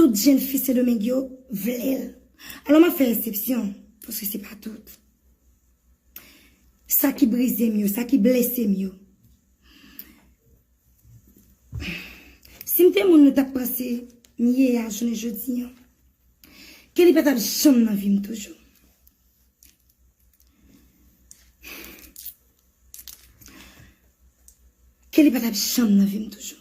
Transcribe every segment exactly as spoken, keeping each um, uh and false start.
Tout jèn fi Sendomeng yo vle l. Alò, m ap fè eksepsyon, paske se pa tout. Sa ki brize m yo, sa ki blese m yo. Si m te moun nou t ap panse m ye a jounen jodi an, Kelly pa t ap janm nan vi m toujou. Kelly pa t ap janm nan vi m toujou.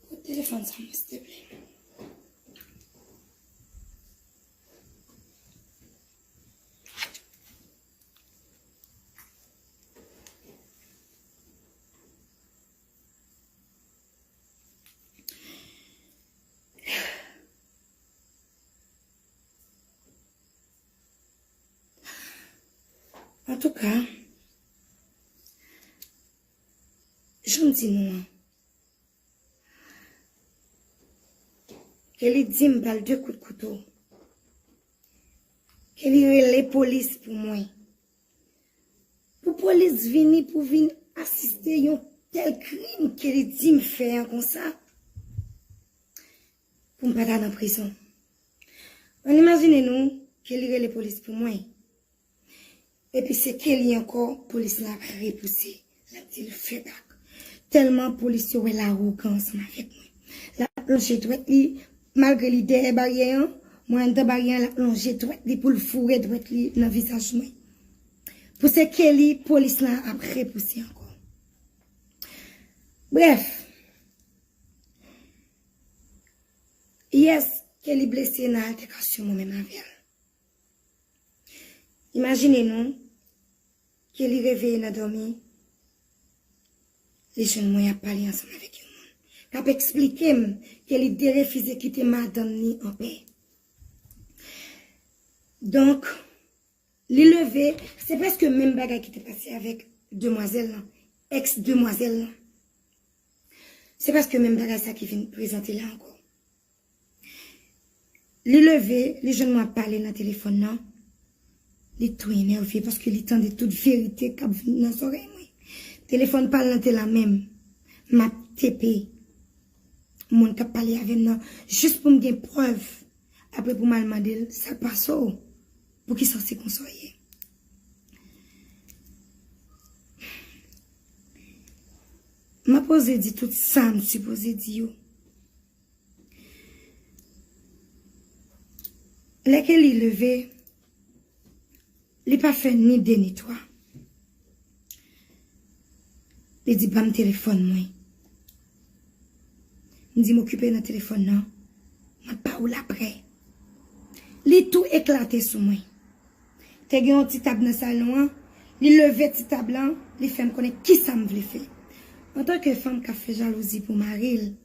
Kot telefòn sa mwen, silteple? Antouka, jan m di nou an, Kelly di m ba l de kout kouto. Kelly rele polis pou mwen. Pou polis vini pou vin asiste yon tèl krim Kelly di m fè an konsa, pou m pa ta nan prizon. Ann imajine nou, Kelly rele polis pou mwen. Epi se Kelly ankò, polis la ap repouse. L ap di l fè bak. Tèlman polis yo wè l awogan ansanm avèk mwen. L ap lonje dwèt li, malgre li dèyè baryè an, mwen anndan baryè an, l ap lonje dwèt li pou l foure dwèt li nan vizaj mwen. Pou se Kelly, polis la ap repouse ankò. Brèf, yès, Kelly blese nan altèkasyon mwen menm avè l. Imajine nou, Kelly reveye nan dòmi, li jwenn mwen ap pale ansanm avèk yon moun k ap eksplike m Kelly derefize kite madanm ni anpè. Donk, li leve, se prèske menm bagay ki te pase avèk demwazèl lan, èks demwazèl lan. Se prèske menm bagay sa ki vin prezante la ankò. Li leve, li jwenn mwen ap pale nan telefòn nan. Li tou enève paske li tande tout verite k ap vin nan zòrèy mwen. Telefòn pa l lan te la menm. M ap tepe moun k ap pale avè m nan jis pou m gen prèv. Apre pou m al mande l sa k pase w. Poukisa w se konsa w ye? M ap oze di tout sa m sipoze di yo. Lè Kelly leve, li pa fè ni de ni twa. Li di, "Ban m telefòn mwen." M di, "M okipe nan telefòn nan. M ap ba ou l aprè." Li tou eklate sou mwen. Te gen yon ti tab nan salon an, li leve ti tab lan, li fè m konnen kisa m vle fè. Antanke fanm k ap fè jalouzi pou mari l,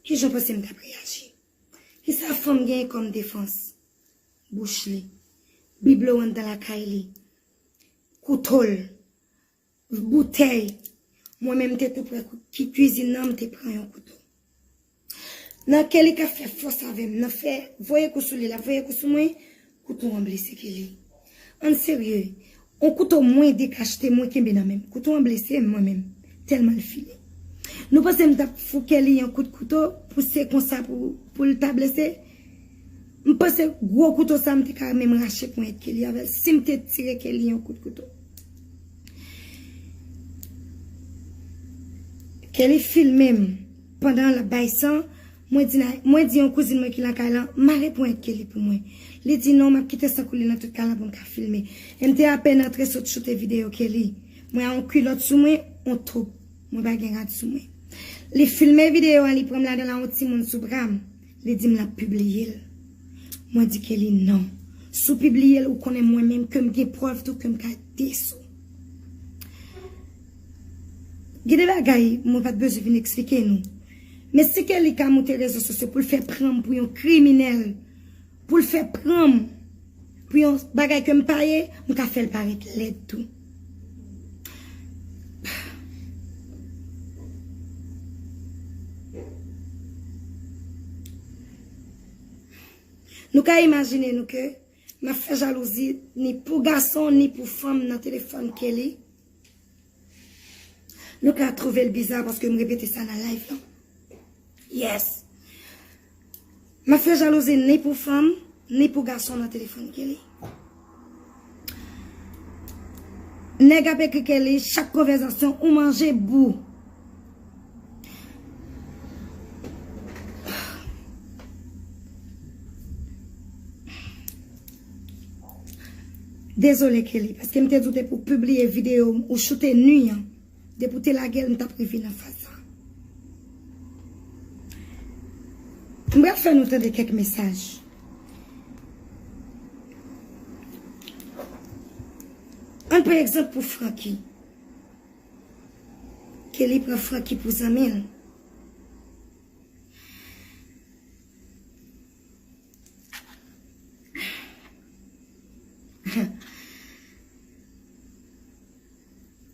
kijan w panse m t ap reyaji? Kisa fanm genyen kòm defans? Bouch li, biblo anndan lakay li, kouto l, boutèy. Mwen menm, m te tou prè kou-, ki kwizin nan, m te pran yon kouto. Nan Kelly k ap fè fòs avè m, nan fè voye kou sou li, l ap voye kou sou mwen, kouto an blese Kelly. Ann serye, yon kouto mwen dekachte, mwen kenbe nan men m. Kouto an blese m, mwen menm, tèlman l file. Nou panse m t ap fou Kelly yon kout kouto pou se konsa pou, pou l ta blese? M panse gwo kouto sa, m te ka menm rache ponyèt Kelly avè l si m te tire Kelly yon kout kouto. Kelly filme m pandan l ap bay san. Mwen di, na- mwen di yon kouzin mwen ki lakay lan mare ponyèt Kelly pou mwen. Li di, "Non, m ap kite san koule nan tout kay lan pou m ka filme." E m te apèn antre sot choute videyo Kelly. Mwen a yon kilòt sou mwen, yon twoup. Mwen pa gen rad sou mwen. Li filme videyo a, li pran m ladan l a yon timoun sou bra m. Li di m l ap pibliye l. Mwen di Kelly non. Si w pibliye l, ou konnen mwen menm ke m gen prèv tou ke m ka desi w. Gen de bagay mwen pa t bezwen vin eksplike nou. Men si Kelly ka moute rezo sosyo pou l fè pran m pou yon kriminèl, pou l fè pran m pou yon bagay ke m pa ye, m ka fè l parèt lèd tou. Nou ka imajine nou ke m ap fè jalouzi ni pou gason ni pou fanm nan telefòn Kelly. Nou ka twouve l biza paske m repete sa nan live lan. Yes. M ap fè jalouzi ni pou fanm, ni pou gason nan telefòn Kelly. Nèg ap ekri Kelly, chak konvèsasyon ou manje bou. Dezole, Kelly, paske m te di w depi w pibliye videyo m, ou choute nwi an. Depi w te lage l, m t ap rive nan faz sa. M pral fè nou tande kèk mesaj. Ann pran egzanp pou Francky. Kelly pran Francky pou zanmi l.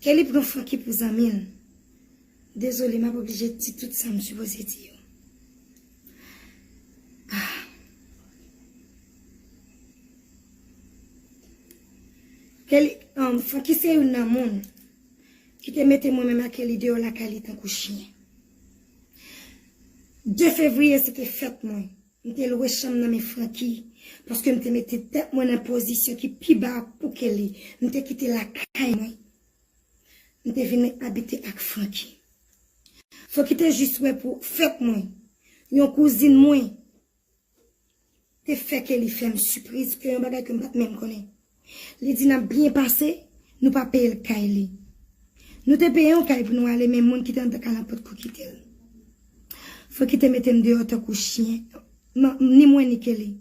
Kelly pran Francky pou zanmi l. Dezole, m ap oblije di tout sa m sipoze di yo. Ah. Kelly, um, Francky se youn nan moun ki te mete mwen menm ak Kelly deyò lakay li tankou chen. De fevriye, se te fèt mwen. M te lwe chanm nan men Francky, paske m te mete tèt mwen nan pozisyon ki pi ba pou Kelly. M te kite lakay mwen. M te vin abite ak Francky. Francky te jis wè pou fèt mwen. Yon kouzin mwen te fè Kelly fè m sipriz, ke yon bagay ke m pa t menm konnen. Li di n ap byen pase, nou pa peye l kay li. Nou te peye yon kay pou nou ale, men moun ki te anndan kay lan potko kite l. Francky te mete m deyò tankou chen. Non, ni mwen ni Kelly.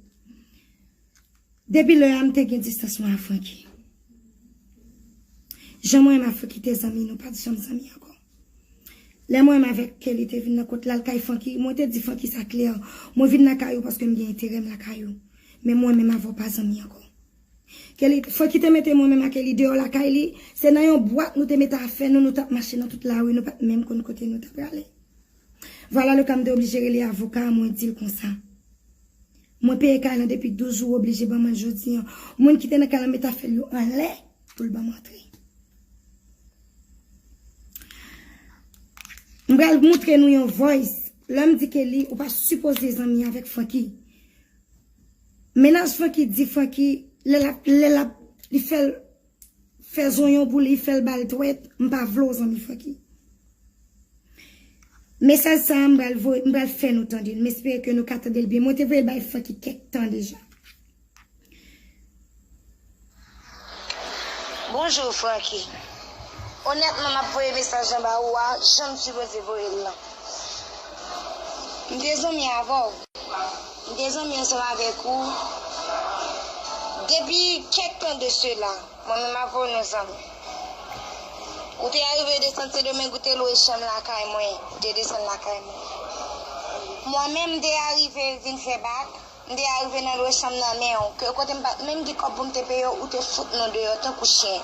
Depi lè a, m te gen distans mwen ak Francky. Jan mwen menm ak Francky te zanmi, nou pa t janm zanmi ankò. Lè mwen menm avèk Kelly te vin nan kot l al kay Francky, mwen te di Francky sa klè, mwen vin lakay ou paske m gen enterè m lakay ou. Men mwen menm avè w pa zanmi ankò. Kelly, Francky te mete mwen menm ak Kelly deyò lakay li, se nan yon bwat nou te mete afè nou, nou t ap mache nan tout lari, nou pa t menm konn kote nou t ap prale. Vwala le ka, m te oblije rele avoka a, mwen di l konsa. Mwen peye kay lan depi douz jou, ou oblije ban mwen l jodi an. Moun ki te nan kay lan mete afè l yo anlè pou l ban m antre. M pral moutre nou yon voice. Lè m di Kelly, ou pa sipoze zanmi avèk Francky. Mennaj Francky di Francky, lè l ap, lè l ap, li fè l, fè zonyon pou li, fè l ba l twèt, m pa vle w zanmi Francky. Mesaj sa a, m pral voye, m pral fè nou tande l. M espere ke nou ka tande l byen. Mwen te voye l bay Francky kèk tan deja. Bonjou, Francky. Onètman, m ap voye mesaj anba ou a, jan m sipoze voye l lan. M te zanmi avè w. M te zanmi ansanm avèk ou. Depi kèk tan de sela, mwen menm avè w nou zanmi. Ou te arive desann Sendomeng, ou te lwe chanm lakay mwen, ou te desann lakay mwen. Mwen menm, m te arive vin fè bak, m te arive nan lwe chanm nan men w, ke kote m pa t menm gen kòb pou m te peye w, ou te fout nou deyò tankou chen.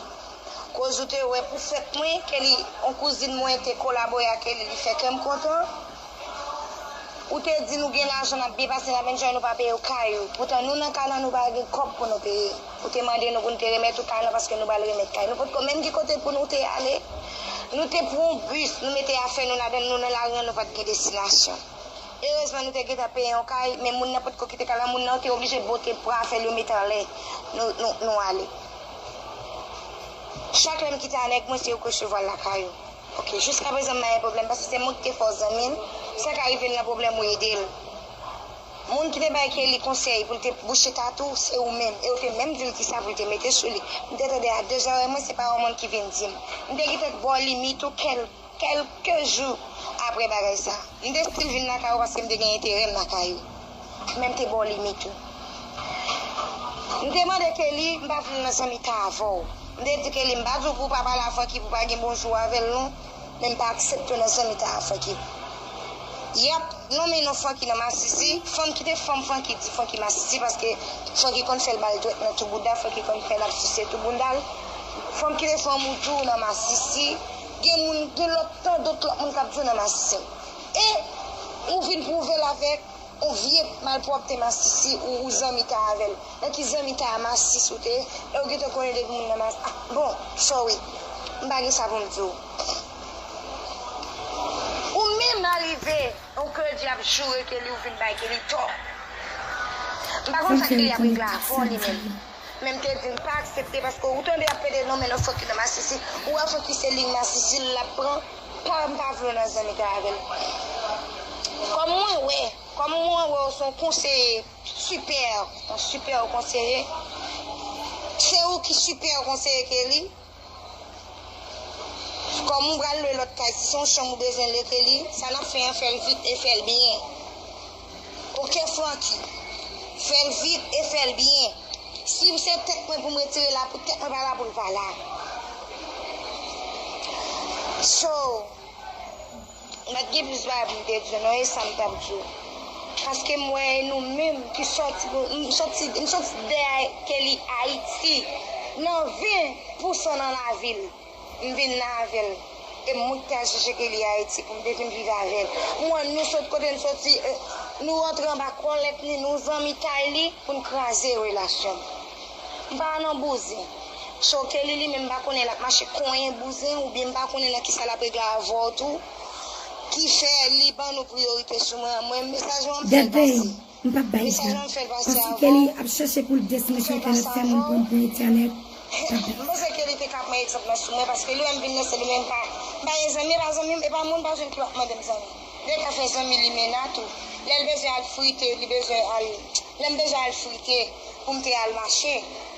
Koz ou te wè pou fèt mwen, Kelly, yon kouzin mwen te kolabore ak Kelly, li fè kè m kontan. Ou te di nou gen lajan, n ap byen pase, n ap enjoy, nou pa peye w kay ou. Poutan nou nan kay lan, nou pa gen kòb pou nou peye. Ou te mande nou pou nou te remèt ou kay lan paske nou pral remèt kay. Nou potko menm gen kote pou nou te ale. Nou te pran yon bis, nou mete afè nou ladan l, nou nan lari an, nou pa t gen destinasyon. Erezman, nou te gentan peye yon kay, men moun nan potko kite kay lan, moun nan te oblije bote pran afè l yo mete anlè. Nou, nou, nou ale. Chak lè m kite a nèg mwen, se yo k resevwa l lakay yo. Ok, jiskaprezan m pa gen pwoblèm, paske se mwen ki te fè w zanmi l. Sa ka rive l nan pwoblèm, ou ede l. Moun ki te bay Kelly konsèy pou l te bouche tatou, se ou menm. E ou te menm di l kisa pou l te mete sou li. M te tande a de zòrèy mwen, se pa yon moun ki vin di m. M te gentan bò limit ou kèl, kèlke jou apre bagay sa. M te still vin lakay ou paske m te gen enterè m lakay ou. Men m te ba w limit ou. M te mande Kelly, m pa vle nan zanmi ta avè w. M te di Kelly, m pa di w pou w pa pale a Francky, pou w pa gen bonjou avè l non. Men m pa aksepte w nan zanmitay a Francky. Yap, nonmen non Francky nan masisi. Fanm ki te fanm Francky di Francky masisi paske Francky konn fè l ba l dwèt nan tou bouda, Francky konn fè l ap sise tou bounda l. Fanm ki te fanm ou di w nan masisi. Gen moun, gen lòt tan dòt lòt moun k ap di w nan masisi. E ou vin pwouve l avèk yon vye malpwòpte masisi ou, ou zanmitay avè l. Nan ki zanmitay a masisi ou te ye? E ou gentan konnen depi moun nan mas... Ah, bon, sorry. M pa gen sa pou m di w. Ou menm arive yon kredi ap joure Kelly, ou vin bay Kelly tò. M pa konn sa Kelly ap regle avè w li menm. Men m te di m pa aksepte paske ou tande y ap pede nonmen non Francky nan masisi. Ou wè Francky se liy masisi l ap pran. Pa, m pa vle w nan zanmitay avè l. Kòm mwen wè, kòm mwen wè w se yon konseye sipè, yon sipè konseye. Se ou ki sipè konseye Kelly. Kòm ou pral lwe lòt kay, si se yon chanm ou bezwen lwe Kelly, sa n ap fè an, fè l vit e fè l byen. Oke Francky, fè l vit e fè l byen. Si se tèt mwen pou m retire la, pou tèt mwen pa la, pou l pa la. So, m pa t gen plis bagay pou m te di w non, e sa m t ap di w. Paske m wè e nou menm ki sòti, m sòti, m sòti dèyè Kelly Ayiti nan ven pousan nan lavi l. M vin nan avè l. E m mwen ki t al chèche Kelly Ayiti pou m te vin viv avè l. M wè nou sot kote n soti, eh, nou rantre anba kòlèt li, nou zanmitay li pou n kraze relasyon n. M pa nan bouzen. So Kelly li menm m pa konnen l ap mache konyen bouzen oubyen m pa konnen nan kisa l ap regle avè w tou. Ki fè li ban nou priyorite sou mwen. Mwen mesaj ou an m fè l pase. M p ap bay sa. Paske Kelly ap chèche pou l desmouche entènèt, fè moun pran pou entènèt. M panse Kelly te ka pran egzanp nan sou mwen, paske li wè m vin nan sèl li, men m pa, m pa gen zanmi, e pa zanmi m, e pa moun pa jwenn ki p ap mande m zanmi. Li ka fè zanmi limena tou. Lè l bezwen al frite, li bezwen al, lè m bezwen al frite, pou m te al mache,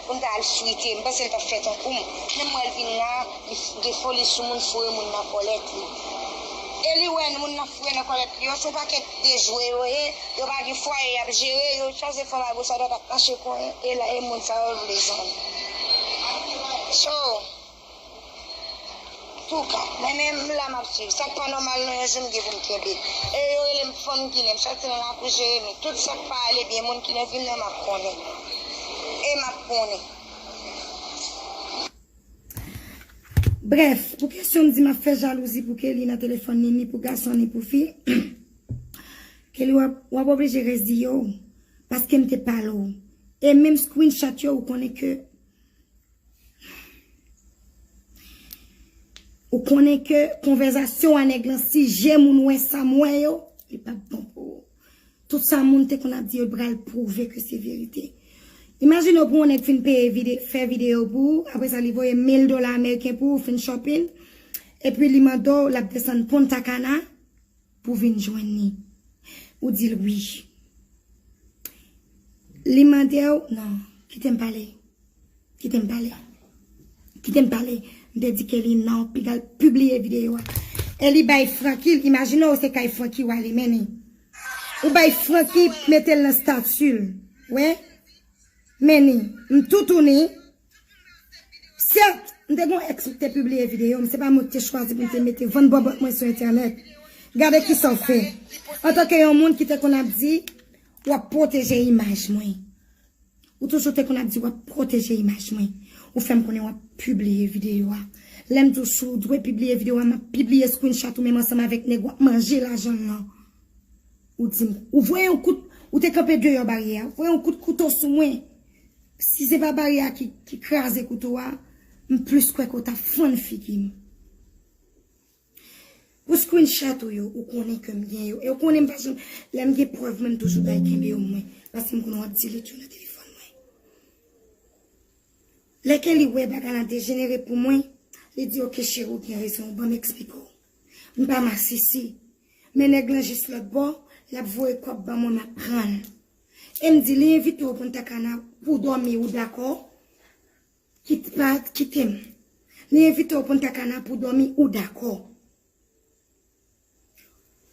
pou m te al frite, m panse l t ap fè tankou m. Men m wè l vin la, li f-, gen foli sou moun, foure moun nan kòlèt li. E li wè moun nan foure nan kòlèt li yo, se pakèt dejwe yo ye, yo pa gen fwaye y ap jere, yo chache fanm agoch adwat ap mache konyen, e la, e moun sa yo vle zanmi. So, touka, mwen menm la m ap swiv. Sa k pa nòmal nan yon jou m gen pou m kenbe. E yo rele m fanm ki nen, m sòti nan lakou Jeremi. Tout sa k pa ale byen, moun ki nen vin nan m ap konnen. E m ap konnen. Brèf, pou kesyon m di m ap fè jalouzi pou Kelly nan telefòn ni, ni pou gason, ni pou fi, Kelly w ap, w ap oblije resi yo, paske m te pale w. E menm screenshot yo, ou konnen ke, ou konnen ke konvèzasyon a nèg lan, si je moun wè sa m wè yo, li p ap bon pou ou. Tout sa moun te konn ap di yo pral pwouve ke se verite. Imajine w pou yon nèg fin peye vide, fè videyo pou ou, apre sa li voye mil dola ameriken pou ou, fin shopping, epi li mande w, l ap desann Punta Cana pou vin jwenn li. Ou di l wi. Li mande w, non, kite m pale. Kite m pale. Kite m pale. M te di Kelly non, piga l pibliye videyo a. E li bay Francky, imajine w se kay Francky w ale, men ni. Ou bay Francky mete l nan stati l. Wè? Men ni. M toutouni. Sèt, m te gon èks m te pibliye videyo m, se pa mwen ki te chwazi pou m te mete vann bòbòt mwen sou entènèt. Gade kisa w fè. Antanke yon moun ki te konn ap di, w ap pwoteje imaj mwen. Ou toujou te konn ap di w ap pwoteje imaj mwen. Ou fè m konnen w ap pibliye videyo a. Lè m di w si w dwe pibliye videyo a, m ap pibliye screenshot ou menm ansanm avèk nèg w ap manje lajan l lan. Ou di m, ou voye yon kout, ou te kanpe deyò baryè a, ou voye yon kout kouto sou mwen. Si se pa baryè a ki, ki kraze kouto a, m plis kwè ke w t ap fann figi m. Pou screenshot ou yo, ou konnen ke m gen yo. E ou konnen m pa janm, lè m gen prèv, mwen m toujou bay kenbe yo mwen. Paske m konnen w ap delete yo nan telefòn mwen. Lè Kelly wè bagay la dejenere pou mwen, li di, "Ok, cheri, ou gen rezon, ban m eksplike w. M pa masisi. Men nèg lan jis lòt bò, l ap voye kòb ban mwen, m ap pran l." E m di, "Li envite w Punta Cana pou w dòmi, ou dakò?" Kit-, pa kite m. Li envite w Punta Cana pou dòmi, ou dakò.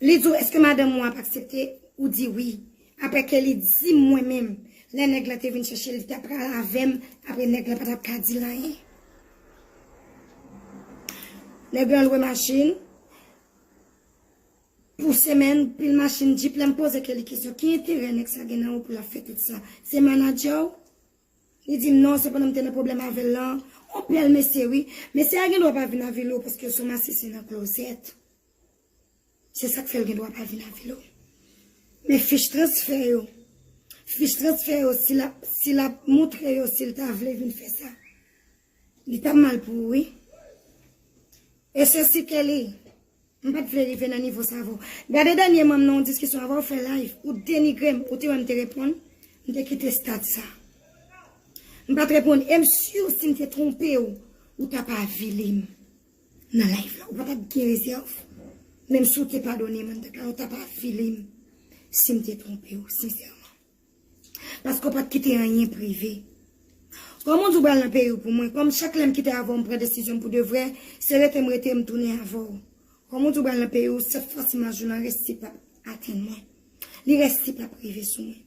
Li di w, "Èske madanm ou ap aksepte?" Ou di wi. Apre ke li di m mwen menm, lè nèg lan te vin chèche l, li t ap pral avè m, apre nèg lan pa t ap ka di l anyen. Nèg lan lwe machin, pou semèn, pil machin, djip, lè m poze Kelly kesyon, ki enterè nèg sa gen nan ou pou l ap fè tout sa? Se manadjè w? Li di m non, se pandan m te nan pwoblèm avè l lan. On bèl mesye wi. Mesye a gen dwa pa vin avili w paske l se yon masisi nan klozèt. Se sa k fè l gen dwa pa vin avili w. Men fich transfè yo, fich transfè yo, si l ap, si l ap montre yo, si l ta vle vin fè sa, li t ap mal pou ou wi. E sesi Kelly, m pa t vle rive nan nivo sa avè w. Gade dènyèman m nan yon diskisyon avè w, fè live, ou denigre m, ou te wè m te reponn, m te kite stad sa. M pa t reponn, e m si si m te twonpe w, ou t ap avili m nan live la. Ou pa t ap gen rezèv. Menm si w te padone m anndan kay la, ou t ap avili m si m te twonpe w, sensèman. Paske w pa t kite anyen prive. Kòman w di w pral nan peyi w pou mwen? Kòm chak lè m kite avè w, m pran desizyon m pou de vrè, se rete m rete, m tounen avè w. Kòman w di w pral nan peyi w, sèt fwa si imaj ou nan resi p ap atenn mwen. Li resi p ap rive sou mwen.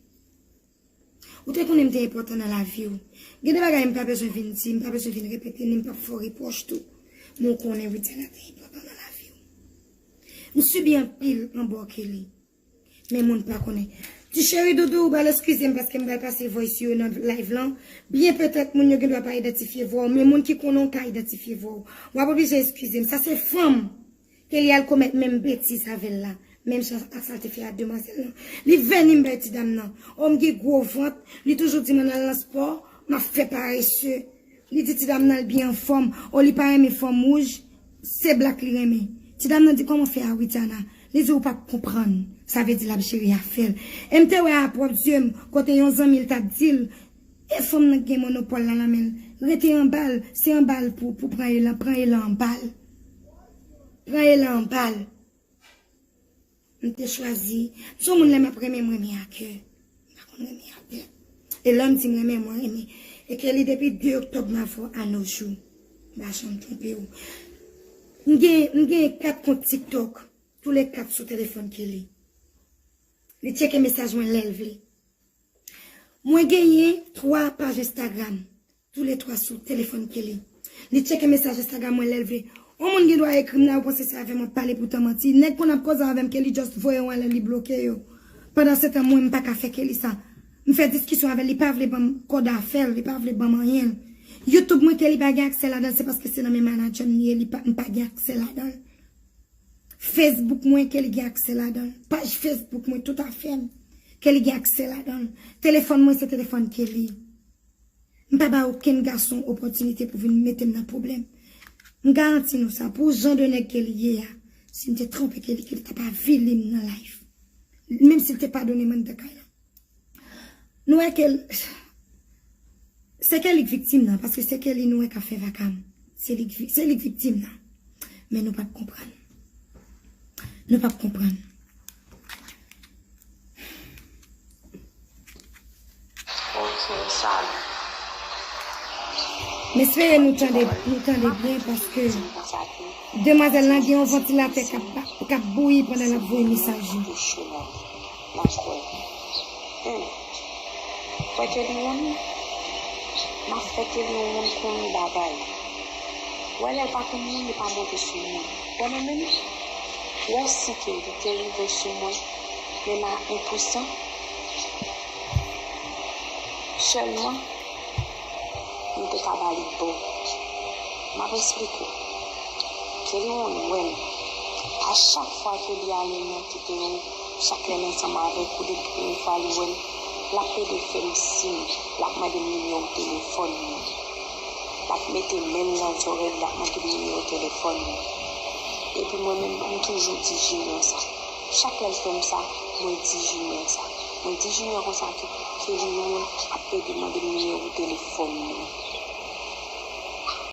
Ou te konnen m te enpòtan nan lavi w. Gen de bagay m pa bezwen vin di, m pa bezwen vin repete, ni m p ap fè w repwòch tou. Men w konnen Widiana te enpòtan nan lavi w. M sibi anpil anba w Kelly. Men moun pa konnen. Ti cheri doudou, ou pral eskize m paske m pral pase voice yo nan live lan. Byen petèt moun yo gen dwa pa idantifye vwa w, men moun ki konnen w ka idantifye vwa w. W ap oblije eskize m. Sa se fanm. Kelly al komèt menm betiz avè l la, menm jan ak sa l te fè a demwazèl lan. Li vini m bay ti dam nan. O, m gen gwo vant, li toujou di m ann al nan spò, m ap fè parese. Li di ti dam nan l byen anfòm, o, li pa renmen fanm wouj, se blak li renmen. Ti dam nan di kòman fè a Widiana? Li di ou p ap konprann, sa vle di l ap jere afè l. E m te wè a pwòp zye m, kote yon zanmi l t ap di l, e fanm nan k gen monopòl la nan men l. Rete anba l, se anba l pou, pou pran elan, pran elan anba l. Pran elan anba l. M te chwazi, m se yon moun lè m ap renmen, m renmen a kè. M pa konn renmen a pè. E lè m di m renmen, mwen renmen. E Kelly depi de oktòb m avè w a no jou. M pa janm twonpe w. M gen, m gen kat kont TikTok. Tou le kat sou telefòn Kelly. Li tcheke mesaj mwen lè l vle. Mwen genyen twa paj Instagram, tou le twa sou telefòn Kelly. Li tcheke mesaj Instagram mwen lè l vle. On moun gen dwa ekri m la, ou panse se avè m w ap pale poutan manti. Nèg konn ap koze avè m, Kelly just voye yo anlè, li bloke yo. Pandansetan, mwen, m pa ka fè Kelly sa. M fè diskisyon avè l, li pa vle ban m kòd afè l, li pa vle ban m anyen l. YouTube mwen, Kelly pa gen aksè ladan l, se paske se nan men manadjè m li ye, li pa, m pa gen aksè ladan l. Facebook mwen, Kelly gen aksè ladan l. Paj Facebook mwen, tout afè m, Kelly gen aksè ladan l. Telefòn mwen, se telefòn Kelly. M pa ba okenn gason opòtinite pou vin mete m nan pwoblèm. M garanti nou sa, pou jan de nèg Kelly ye a, si m te twonpe Kelly, Kelly t ap avili m nan live. Menm si l te padone m anndan kay la. Nou wè ke l, se ke li k viktim nan, paske se ke li nou wè k ap fè vakam. Se li k vi-, se li k viktim nan. Men nou p ap konprann. Nou p ap konprann. Ok, salut. M espere nou tande, nou tande byen, paske demwazèl lan gen yon vantilatè k ap ba-, k ap bouyi pandan l ap voye mesaj yo. Dakò. Hmm. Fè ke li wonn, m ap fè ke li wonn konn bagay. Wè lè l pa konn moun, li pa monte sou moun. Wè mwen menm, wè si ke li te rive sou mwen, menm a en pou san, sèlman, m te ka ba li bon. M ap esplike w. Kelly wonn wè m. A chak fwa ke li ale nan kite w, chak lè l ansanm avèk ou, depi premye fwa li wè m, l ap pede fè m siy, l ap mande m nimewo telefòn mwen. L ap mete men l nan zòrèy li, l ap mande m nimewo telefòn mwen. Epi mwen menm, m toujou di Junior sa. Chak lè l fè m sa, mwen di Junior sa. Mwen di Junior konsa ke Kelly wonn ap pede mande m nimewo telefòn mwen.